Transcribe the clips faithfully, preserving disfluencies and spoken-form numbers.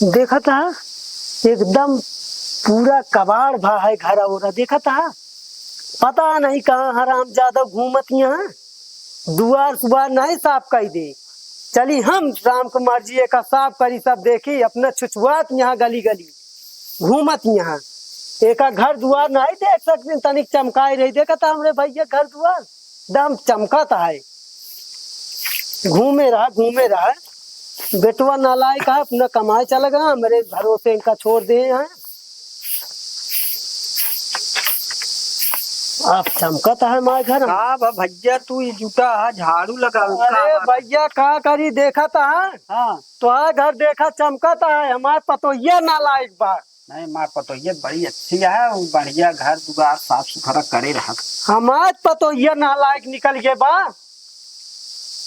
देखत हा, एकदम पूरा कबाड़ भा है घर ओरा। देखत हा, पता नहीं कहाँ हरामजादा घूमत यहाँ, दुआर सुआर नहीं साफ कइ दे। चली हम राम कुमार जी एका साफ करी, सब देखी, अपना छुछुआत यहाँ गली गली घूमत यहाँ। एका घर दुआर नहीं देख सकते, तनिक चमकाए रही। देखत हा हमरे भैया घर दुआर, एकदम चमकत है। घूमे रहा, घूमे रहा। बेटवा नालायक है, अपना कमाए चला गया, हमरे भरोसे इनका छोड़ दे हैं। आप चमकत है माय घर में। का बा भैया, तू ई जूता है, झाड़ू लगावे का अरे बा? भैया, का करी, देखत है। हाँ। तोहार घर देखा चमकत है, हमार पतोहिया नालायक बा। नहीं, हमार पतोहिया बड़ी अच्छी है, वो बढ़िया घर दुआर साफ सुथरा करे रहत। हमार पतोहिया नालायक निकल गए बा।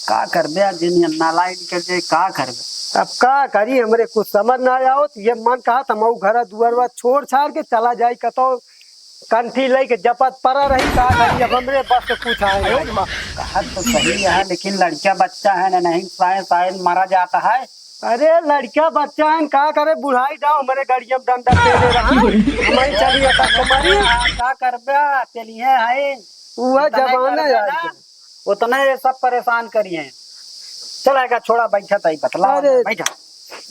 का करबे, आज जिन नालायक निकल जाए, का करबे? अब का करी, हमरे कुछ समझ ना आवत। ये मन कहत हमहू घर दुआरवा छोड़ छाड़ के चला जाई कतौ, कंठी लेके जपत परा रही, का करी, अब हमरे बस के कुछ आए अरे नहीं। माँ। कहत तो सही है, लेकिन लड़का बच्चा है ना, नहीं साए साए मरा जाता है। अरे लड़का बच्चा है, का करे, बुढ़ाई जाओ, हमरे गड़िया में डंडा पेले रहा, हमारी चली अपन कमाई। का करबे, चलिए है। वह जितना जमाना करबे यार। ना, उतना ये सब परेशान करिए। चल आएगा, छोड़ा, बैठा ताई, बतला अरे, बैठा।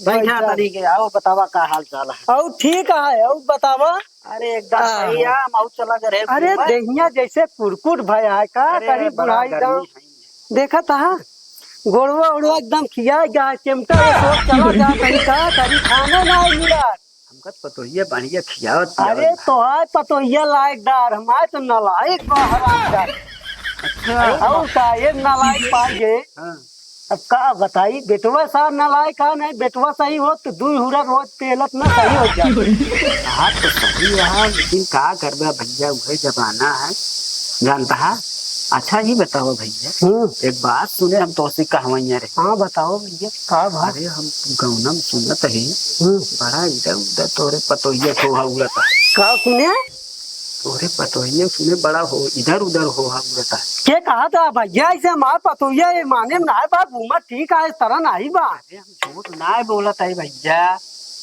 बैठा बैठा। तनी के, आओ बतावा का हाल चाल है। और ठीक है, और बतावा। अरे एकदम आ। सही है, हम और चला गए अरे घूमे। देहिया जैसे कुरकुर भया है, का अरे करी बड़ा बुढ़ाई गर्मी दाम। है। देखत हा, गोड़वा उड़वा एकदम खिया गया, चिमटा वो सोच चला जा, कहीं का करी खाने ना मिला। हमका तो पतोहिया बढ़िया खियावत अरे पियावत बा। तोहार पतोहिया लायकदार, हमार तो नालायक बा हरामदार। अच्छा। और का, एक नालायक पाई गए। हाँ। अब का बताई, बेटवा सा नालायक है, नहीं बेटवा सही होत तो दुई हुरा रोज पेलत ना सही हो जात। बात तो सही है, लेकिन का करबे भैया, उहे जमाना है, जानता है। अच्छा, ये बताओ भैया, हम्म। एक बात सुने, हम तोसे कहवइया रहे। हाँ, बताओ भैया, का बात? अरे, हम गौनम सुनत ही, हम्म। बड़ा इधर उधर तोरे पतोहिया सोहा उड़त है। का सुने? तोरे पतोहिया सुने बड़ा हो, इधर उधर होहा उड़त है। के कहा था भैया, ऐसे हमार पतोहिया ये माने में ना है बा, घूमत ठीक है, इस तरह नहीं बा। अरे, हम झूठ ना बोलत है भैया।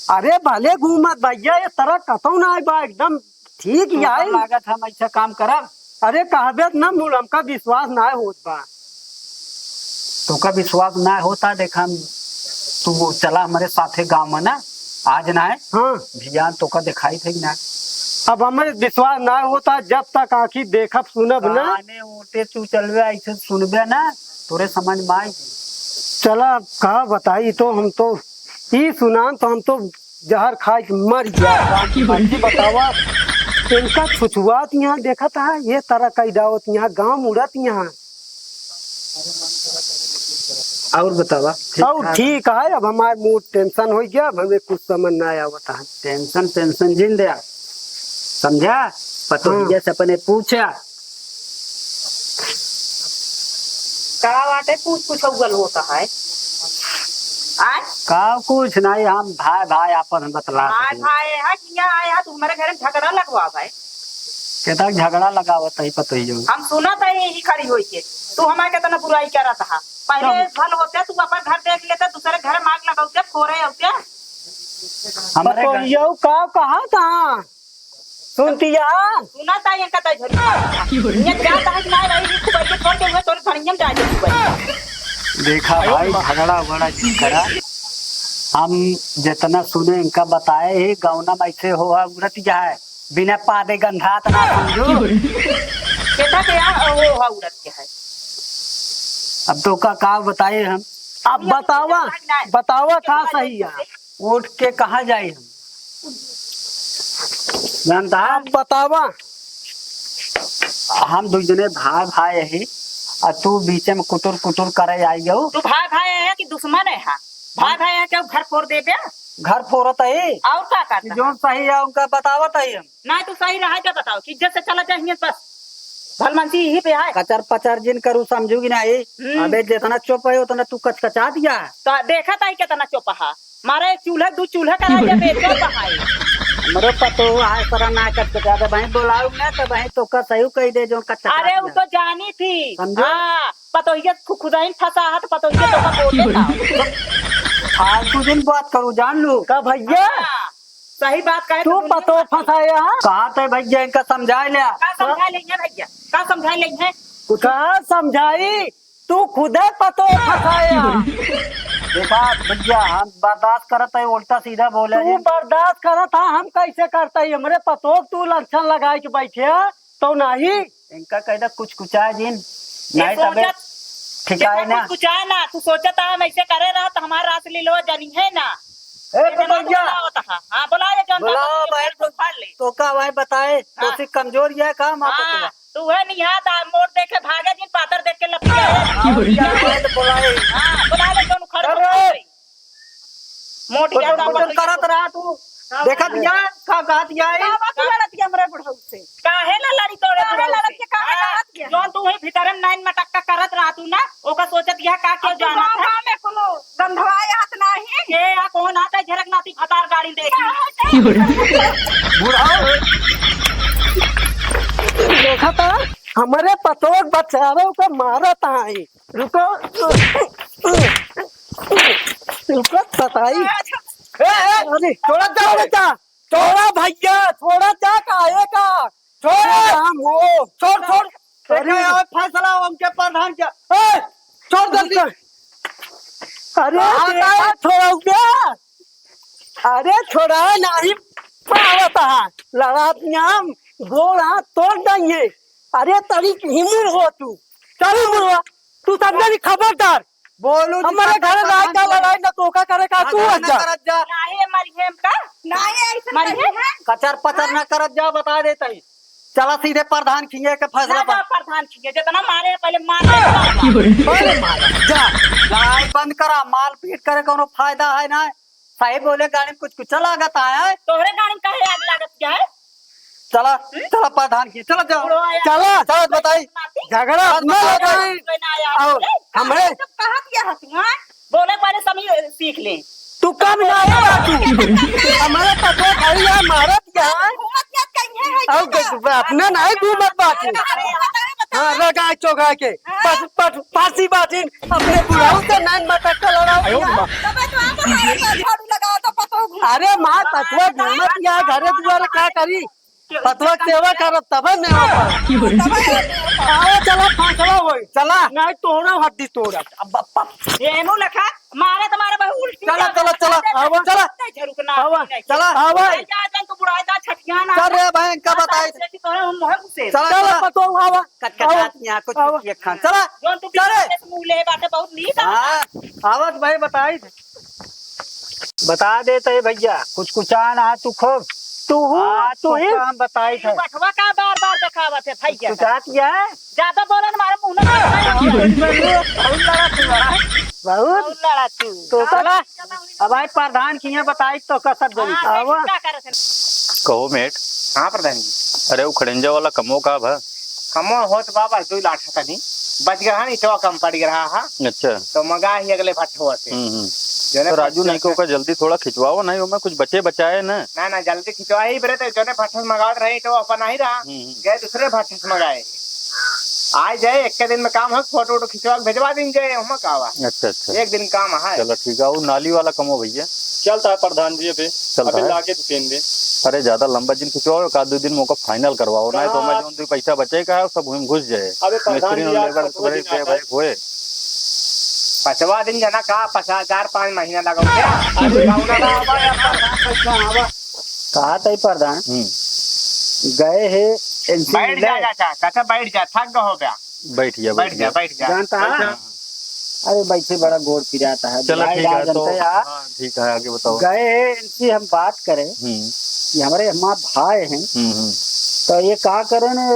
अरे, भले घूमत भैया, ये तरह कतौ ना है बा, एकदम ठीक तोका यार। लागत हम ऐसा काम करब? अरे कहबे त ना मूल हमका विश्वास ना होत बा। तोका विश्वास ना होता, देखा हम, तू चला हमरे साथे गाँव में ना, आज ना है, हाँ। भियान तोका दिखाई थे ना। अब हमरे विश्वास ना होता, जब तक आँखी देखब सुनब ना। काने ओटे तू चलबे ऐसे सुनबे ना, तोरे समझ में आई। चला अब का बताई, तो हम तो ई सुनान तो हम तो जहर खाए के मर गया। बाकी बतावा, इनका छुछुआत यहाँ देखत है, ये तरह कई डावत यहाँ गाँव उड़त यहाँ। और बतावा, ठीक और ठाक? ठीक है, अब हमार मूड टेंशन हो गया, अब हमें कुछ समझ ना आवत है। टेंशन पेंशन जिन दे, समझा? पतोहिया हाँ। से अपने पूछा। का बाटे, पूछ पूछ उगल होता है। आय? का कुछ नहीं, हम भाई भाई आपन हम बतला भाई रहे। भाई है, किया आया तू हमारे घर में झगड़ा लगवा भाई। केतना झगड़ा लगावत है पतोहियो। हम सुनत है यही खड़ी होई के, तू हमारे केतना बुराई करत है। पहले कब? भल होते तू अपन घर देख लेते, दूसरे घर मार लगावते, फोरे होते। हमारे घर पतोहियो का कहा था? सुनतिया? सुना ता इनका ताई झोली। ये जाता है कि ना रही, इसको बैठ के छोड़ के हुए तोरे धनिया में जाए दे तू बैठ। देखा भाई, झगड़ा वगड़ा जिन करा। हम जितना सुने इनका बताए ही, गौना में ऐसे हो है, उड़त जाए, बिना पादे गंधात ना समझू। केता के आ, हो है, उड़त के है। अब तो का, का बताए हम? अब बतावा, बतावा का सही है। उठ के कहाँ जाई हम? जानता है? अब बतावा। हम दुई जने भाई भाई ही, आ तू बीचे में कुटुर कुटुर करे आई गऊ। तू भाई भाई है कि दुश्मन है? हाँ? भाई भाई है क्या घर फोड़ देबे? घर फोड़त है। और का करता? जौन सही है उनका बतावत है हम। नहीं, तू सही रहा, क्या बताओ कि इज्जत से चला जाए हियां बस। भलमनसी यही पे है। कचर पचर जिन करू, समझू कि नहीं? हम्म। अबे जितना चुप है उतना तू कचकचा दिया। तो देखा ताई कितना चुप है। मारे चूल्हा, दू चूल्हा करा दे, बेचो पहाई। हमरो पतो है, सारा ना कचकचा दे भाई, बोलाऊ ना तो भाई तो का सही कह दे जो कचकचा अरे, वो दिया। तो जानी थी। समझो? हाँ, पतोहिया खु-, खुदाइन फंसा है तो पतोहिया तो का बोले था। फालतू जिन बात करू, जान लू। का भैया? हाँ, सही बात कहे तू तो दुनिया पतो में फंसाया है। कहा थे भैया, इनका समझाए ले। का समझाए ले हैं भैया? का समझाए ले हैं? का समझाई? तू खुदे पतो फंसाया। देखा भैया, हम बर्दाश्त करत है, उल्टा सीधा बोले तू जिन। बर्दाश्त करत है, हम कैसे करता ही? हमरे पतो तू लक्षण लगाए के बैठे है, तो नहीं। इनका कह दे कुछ कुचाए जिन, ये नहीं तबे सोचत, ठिकाए इतना ना। कुछ कुचाए ना, तू सोचत है हम ऐसे करे रहा तो हमारा रास लीलो जानी है ना। ए, ये तो तो भैया। बोला होता है। हाँ, बोला ले जौन बोला था, भाई, ये तो फाड़ ले। तो का भाई बताए, हाँ। तो से कमजोर ये काम आप हाँ, बताओ। तू है नहीं हाथ आ, मोड़ देखे भागे जिन, पातर देख के लपटिया है। हाँ, भैया, भाई तो बोला है। हाँ, बोला ले जौन उखड़ अरे। उखड़ ले। मोट कुछ, ज्यादा कुछ मत करत रहा तू। हाँ। देखत या, का कहत या है? का बात लड़त या हमरे बुढ़ऊ से? काहे ना लड़ी तोरे काहे बुढ़ऊ लड़त से? के, काहे हाँ, कहत या? जौन तू वही भीतर में नाइन मटक्का करत रहा तू ना, ओका सोचत या का क्यों अब तू जानत गाँव है? गाँव में कोनो गंधवा हाथ नाही। ए, आ कौन आता है झरक नाती भतार गाड़ी देखी? बुढ़ऊ। देखा था, हमरे पतोह बचावे को मारत आई। रुको, रुको, सताई। ए, ए, अरे, छोड़ा जा, छोड़ा जा, छोड़ा भैया, छोड़ा जा, काहे का? छोड़। हम हो। छोड़, छोड़। अरे। देखा, अब फैसला उनके प्रधान क्या? ए, छोड़ जल्दी। अरे, कहाँ देखा, गए? छोड़ा गया। अरे, छोड़ा नहीं पावत है। लड़ा हम गोड़ हाथ तोड़ देंगे। अरे, तरी हिमुर हो तू। चल मुड़वा। तू समझा नहीं, खबरदार। बोलू जी, हमारे का घर करत राय का हन? लड़ाई ना तो का करे का, तू झगड़ा ना अच्छा। करत जा। नाहीं मरिहेम का? नाहीं, ऐसा मरिहेम? कहीं है? कचर पचर ना करत जा, बता देत ही। चला सीधे प्रधान खिंगे के फैसला ना पर। जा प्रधान खिंगे, जितना मारे हैं पहले मार ले। पहले मार, जा। लड़ाई बंद करा, मारपीट करे कोनो फायदा है ना। सही बोले, गाड़ी में कुछ कुछ लागत है। तोहरे गाड़ी में काहे आग लागत क्या है? चला, हम्म? चला प्रधान की, चला जाओ। बुढ़वा आया। चला, चला बताई। माती? झगड़ा चला, ना चला, लगाई। चला, आया। आओ, हमरे सब कहा दिया है तू, हाँ? बोले पहले समी सीख ले। तू कम ना आया तू। हमारे पतोह खड़ी है, मारत क्या है? घूमत क्या कहीं है, है आओ, क्या? अपने नहीं घूमत बाकी। अरे, बताओ, बताओ। हाँ, रगाए चोगाए के। हाँ। पट, पट, फांसी बाटिन, अपने बुढ़ऊ से नाइन मटक्का लड़ाओ। आयो माँ। तबे तो आप हमारे पास झाड़ू लगाओ तो पतोह घूम। अरे माँ, पतोह घूमत या घरे दुआरे का करी? पतोह के सेवा करब तबे नेवा पर। तबे नेवा पर। आओ चला फैसला होई, चला। नहीं तोड़ा हड्डी तोड़ा। अब, अब, अब। एनू लखा मारे तुम्हारे बहुत उल्टी चला, चला, चला, आवा, चला। नहीं झरुकना, आवा, नहीं चला, आवा। जा, जा, तू बुढ़ा जा, छठिया ना। चल रे भाई, इनका हाँ, बताई। देखी तोरे हम मोहे घुसे। चला, चला, चला। पतोह आवा। कटकटात आवा। यहाँ कुछ आवा। कुछ एक खान। चला, जौन तू चल रे। बिना मुँह ले बाटे बहुत नीक है। हाँ, आवत भाई बताई। बता देत है भैया, कुछ कुछ आन आ तू खूब। तू हूँ, आज तू तो ही। काम बताई थे। बठवा का बार बार देखावत है भैया? कुछ आत क्या है? ज्यादा बोलन मारे मुँह ना बहुत लड़ा तू, हाँ? बहुत? बहुत लड़ा तू। तो चला, अब भाई प्रधान किया बताई तो का सब जनी। हाँ, आवा। देखी का करत है। कहो मेट। हाँ प्रधान जी। अरे, वो खड़ेंजा वाला कमो का भा? कमो होत बा, बस दुई लाख तनी। बच गया है, इटवा कम पड़ गया हा। अच्छा। तो मगा ही अगले भट्ठो से। हम्म, हम्म। जने तो राजू भट्ठो नहीं से। को का जल्दी थोड़ा खिंचवाओ, नहीं, ओमे कुछ बचे बचाए ना। ना, ना, जल्दी खिंचवाई बरे, तो जने भट्ठो से मगावत रहे, इटवा अपन नहीं रहा। हम्म, हम्म। गए दूसरे भट्ठो से मगाए। आ जाए, एक के दिन में काम हो, फोटो वोटो खिंचवा के भेजवा दिन जाए, ओमा का बा। अच्छा, अच्छा। एक दिन काम है। चलो ठीक है, वो नाली वाला कमो भैया। चलता है प्रधान जी, अबे, चलता अबे है। लाके दुकान दे। अरे ज्यादा लंबा जिन खिंचवाओ, एक आध दो दिन में ओका final करवाओ, नहीं तो हाँ। मैं जौन दो पैसा बचे का है, सब हुई में घुस जाए। अबे प्रधान मिस्त्री जी, और आज लेबर पचवा दिन भाई आता है। होए। पचवा दिन जना का, पचास हजार पाँच महीना लगा क्या? अरे भावना का आवा या प्रधान पैसा आवा। कहा तई प्रधान, हम्म। गए है एनसी बैठ मिले। जा, जा, जा, चाचा बैठ जा, थक गए हो गया। बैठ गया, बैठ बैठ जा, गया। बैठ जा। जानता है? बैठ जा। अरे बैठे बड़ा गोड़ पिराता है, चलो, बुलाए ठीक ना है, तो, जनते यार। हाँ, ठीक है, आगे बताओ। गए इनसे हम बात करें हम्म। कि हमारे हमार भाई हैं, हम्म, हम्म। तो ये का करें न,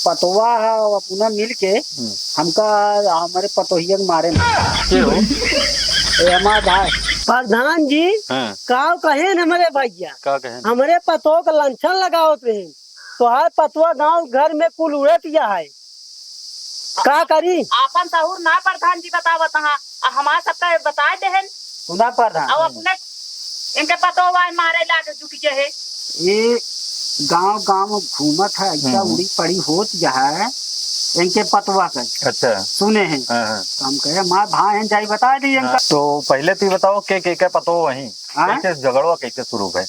पतवा है, वो अपना मिल के हम्म। हमका, हमारे पतोहिया के मारे ना। के हो? ए, हमार भाई। प्रधान जी, हाँ। का कहे न हमारे भैया? का कहे? हमरे पतोह के लंछन लगावत रहे। तोहार पतवा गाँव घर में कुल उड़त या है। का करी? आपन सहूर ना प्रधान जी बतावत हा, आ हमार सबका बताए देहन। सुना प्रधान। अब अपने इनके पतवा मारे लाग जुट गए है। ये गाँव गाँव घूमत है, ऐसा हम्म। उड़ी पड़ी होत जा है। इनके पतवा के। अच्छा। सुने हैं। हाँ, हाँ। तो हम कहे, "मार भाई हैं, जाई बता दी इनका।" हाँ, तो पहले तो ये बताओ, के, के, के पतवा वहीं? हाँ? कैसे झगड़वा कैसे शुरू भय?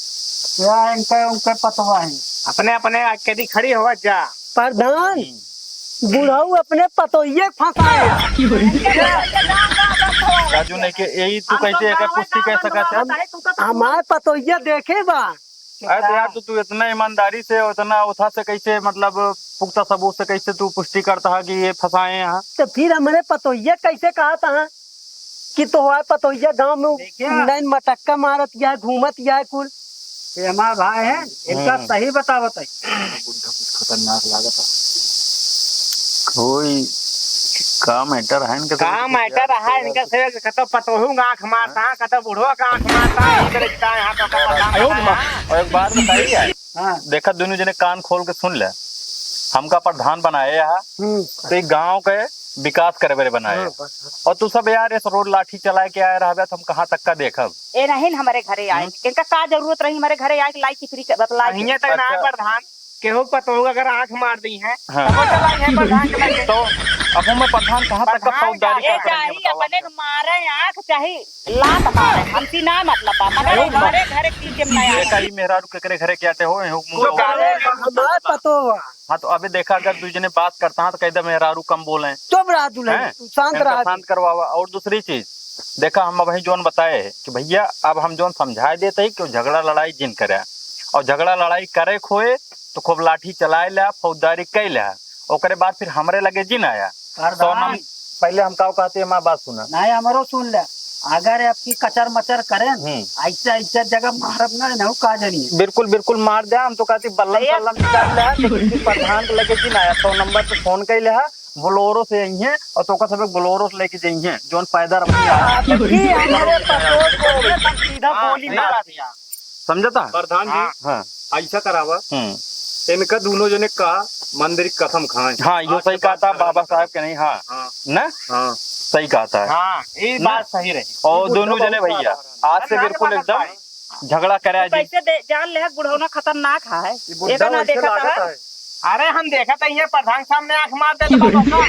या इनके, उनके पतवा हैं। अपने, अपने आके दी खड़ी हो जा। प्रधान, हम्म। बुढ़ऊ अपने पतोहिए के फंसाए। राजू नहीं के, यही तू हम तो कैसे एक गाँव पुष्टि गाँव कह में सकत है? बात है, तू तो हमार पतोहिए देखे बा। अरे तो यार, तू, तू इतना ईमानदारी से और इतना उठा से कैसे, मतलब, पुख्ता सबूत से कैसे तू पुष्टि करता है कि ये फंसाए हैं यहाँ? तो फिर हमरे पतोहिया कैसे कहत है कि तोहार पतोहिया गाँव में देखिया। नैन मटक्का मारत या घूमत या कुल? ये हमार भाई है, इनका हम्म। सही बतावत है। बुढ़ा कुछ खतरनाक लागत है। कोई का matter है इनका का से? Matter है इनका से? कतो पतोहू का आँख मारता, कतो बुढ़वा का आँख मारता, यही तरह का यहाँ तो का पता आयो नहीं माँ, है। और एक बात बताइए, हाँ। देखा, दोनों जने कान खोल के सुन ले, हमका प्रधान बनाए यहाँ, हम्म। तो एक गाँव के विकास करे बरे बनाए हाँ, हैं। बस, बस। और तू सब यार, इस रोड लाठी चलाए के आए रहबे, तो हम कहाँ तक का देखब? ए नहीं, हमारे घरे आए, हम्म। इनका का जरूरत रही हमारे घरे आए, लाइक की फ्री के, बतला के। अहिए तक ना अच्छा। प्रधान, केहू पतोहू अगर आँख मार दी है, हाँ। तब चला है प्रधान के लगे। तो अब मैं प्रधान कहाँ तक का प्रधान फौजदारी का कर ए, सकेंगे, चाहे बताओ अपने आप? मारे आँख, चाहे लात मारे, हमसे ना मतलब बा, मगर अरे हमारे घरे पीछे में ना आवे। देखा, ई मेहरारू केकरे घरे के आटे हो, हो, तो हो। का रे, हमार पतोह बा। हाँ, तो अबे देखा, अगर दुइ जने बात करता है, तो कह दे, "मेहरारू कम बोले।" चुप रहा दुल्हन, हैं? तू शांत इनका रहा। शांत करवावा। और दूसरी चीज, देखा, हम अबहीं जौन बताए कि भैया, अब हम जौन समझाए देते ही कि झगड़ा लड़ाई जिन करे, और झगड़ा लड़ाई करे खोए, तो खूब लाठी चलाए ला, फौजदारी कइ ला, ओकरे बाद फिर हमरे लगे जिन आया। प्रधान। सौ नम-, पहले हम का कहते हैं, हमार बात सुना। नहीं, हमरो सुन ले। अगर आपकी कचर मचर करें, हम्म। ऐसे, ऐसे जगह मारब ना, इन्हू का जानिए। बिल्कुल, बिल्कुल मार दे, हम तो कहती बल्लम भैया। सल्लम निकाल ले, लेकिन फिर प्रधान के लगे जिन आया, सौ नंबर पे फोन कइ ले, बोलोरो से आई हैं, और तो का सब बोलोरो से लेके जाई हैं, जौन पैदल रखी है। आपकी हमारे पतोह को सीधा हाँ, बोली सही मार बात है। समझता? प्रधान जी, हाँ। हाँ। ऐसा करावा, हम्म। इनका दोनों जने का मंदिर की कसम खाएं। हाँ, यो आज सही के बाद कहता झगड़ा बाबा ना साहब करें। के नहीं, हाँ। हाँ। ना? हाँ। सही कहता है। हाँ, ये ना? बात सही रही। और ये दोनों बुढ़ा जने बहुत भैया, साधारण है। आज से अरे बिल्कुल बाबा एकदम साहब। झगड़ा करे तू जी। कैसे दे-, जान ले है, बुढ़ौना खतरनाक है। ये बुढ़ा एक ना वैसे देखा लागत था। है। अरे हम देखा था, ये प्रधान सामने आंख मार देता बाबा का।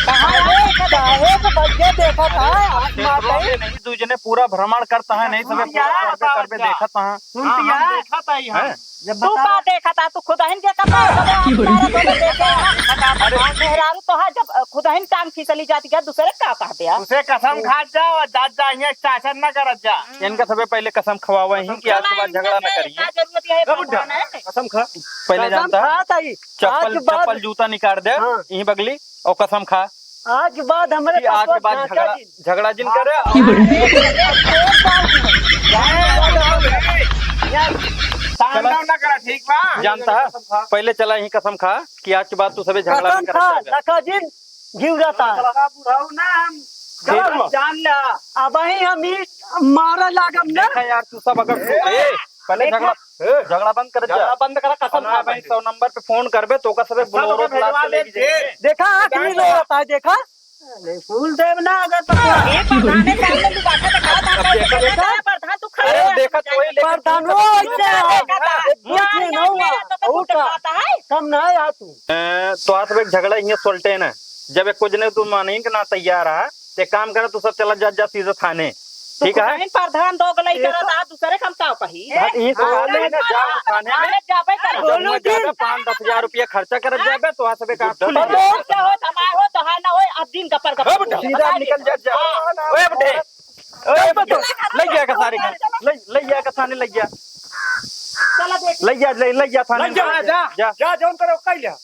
कहाँ है? काहे से बच्चे देखा था, आंख मार देता है। नहीं, दू जने पूरा भ्रमण करता है, नहीं सुन सबे लिया, पूरा करबे, बताओ करबे क्या? देखत हैं। सुन हाँ, लिया। हम देखा था ही हम। हैं? जब तू बता का देखा था? तू खुदहिन देखा था, जब आंख मारा तो देखे। अरे। मेहरारू तो है, जब खुदहिन टांग फिसली जाती है, दूसरे का कहते हैं? उसे कसम खा जा, जात जा, यहाँ चाचर ना करत जा। इनका सबे पहले कसम खवावा ही कि आज के बाद झगड़ा ना करिए। का जरूरत है, ए बुड्ढा, भगवान है? कसम खा। पहले कसम जानता है? खा ताई। चप्पल, आज के बाद चप्पल जूता निकाल दे, हाँ। यहीं बगली, और कसम खा। आज के बाद हमरे कि आज के बाद झगड़ा, झगड़ा जिन करे। तांडव ना करा, ठीक बा? जानता है? पहले चला यहीं कसम खा कि आज के बाद तू सबे झगड़ा ना करत जाबे। लखा जिन घिउरा था। बुढ़ऊ ना हम जान ला। अबहीं हम ई मारे लागब ना। देखा यार, तू सब अगर ए, पहले देखा। झगड़ा, ए, झगड़ा बंद कर जा। झगड़ा बंद करा, कसम खा भाई। सौ नंबर पे फोन करबे, तो ओकर सबे बोलेरो बुला के लेके जाइए। देखा, आँख नहीं लो होता है, देखा। अरे, फूल देव ना अगर तो ए, प्रधान है, सामने तू बात है, तो कहा था, अब देखा, देखा, प्रधान, तू खड़े अरे, हो, देखा, तो वही लेके प्रधान, वो ऐसे है। देखा था। एक बुद्धि ना हुआ। तो और कुछ का? आता है? कम ना है तू। ए, तो आज एक झगड़ा इहाँ सोल्टे ना। जब एक कुछ ने तू माने के ना तैयार है, तो एक काम करे, तू सब चला जा, जा सीधा थाने। ठीक है? प्रधान दो गलई करत आ, दूसरे का हम का कही? हाँ, ये तो बात है ना, जाओ थाने में। थाने जाबे कर। जब बोलो वहाँ जी। जाबे, पाँच दस हजार रुपया खर्चा करत जाबे, तो वहाँ से बेकार। तो लोग क्या हो, धमाए हो, तो हाँ ना हो, अब दिन गपर गपर। अब सीधा निकल जा, जा। हाँ। ओए बेटे, ओए बेटे, ले गया का सारे का, ले, ले गया का थाने ले गया। चला देख। ले गया, ले, ले गया थाने ले जा, में। जा, जा। जा, जौन करो, कह लिया।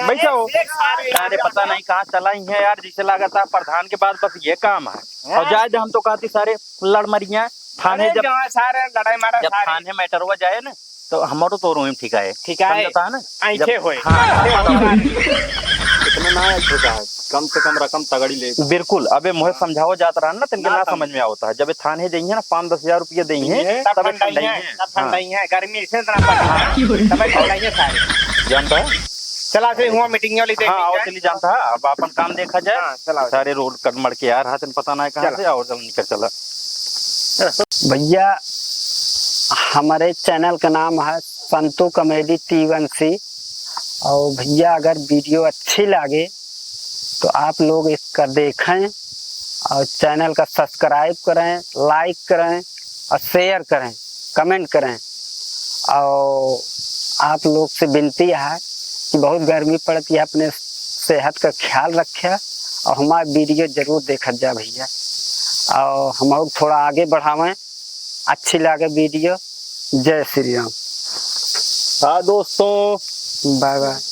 बैठो। एक सारे अरे, पता नहीं कहाँ चला ही है यार, जैसे लागत है प्रधान के पास बस ये काम है। और जाए दे, हम तो कहती सारे लड़ मरिया थाने अरे, जब, जहाँ सारे लड़ाई मारा जब सारे। थाने matter हुआ जाए ना, तो हमारो तो रोहिम ठीक है। ठीक है। समझता है ना? ऐसे जब होए। हाँ। ऐसे होए। इतना ना ऐसे का है, कम से कम रकम तगड़ी ले। बिल्कुल, अबे मुझे समझाओ जात रहा ना, तिनके ना ना समझ समझ। में आवता है। जब ये थाने जाइए ना, पाँच दस हजार रुपये देंगे, ये तब तब ये ठंडाई है, ठंडाई है। तब हाँ। ठंडाई है, गर्मी से इतना पड़ रहा है। तब ये ठंडाई है सारे। जानता है? चला, फिर हुआ meeting वाली देख हाँ, ली और जाए। चली जानता है, अब अपन काम देखा जाए। हाँ, चला। सारे रोड कट मड़ के यार, हाथ में पता ना है कहाँ चला। से, और चल निकल चला। भैया, हमारे channel का नाम है संतू comedy T one C। और भैया, अगर video अच्छी लागे तो आप लोग इसका देखें और channel का subscribe करें, like करें और share करें, comment करें। और आप लोग से विनती है कि बहुत गर्मी पड़ती है, अपने सेहत का ख्याल रखे और हमार video जरूर देखत जा भैया। और हम लोग थोड़ा आगे बढ़ावें, अच्छी लागे video। जय श्री राम। हाँ दोस्तों, bye bye।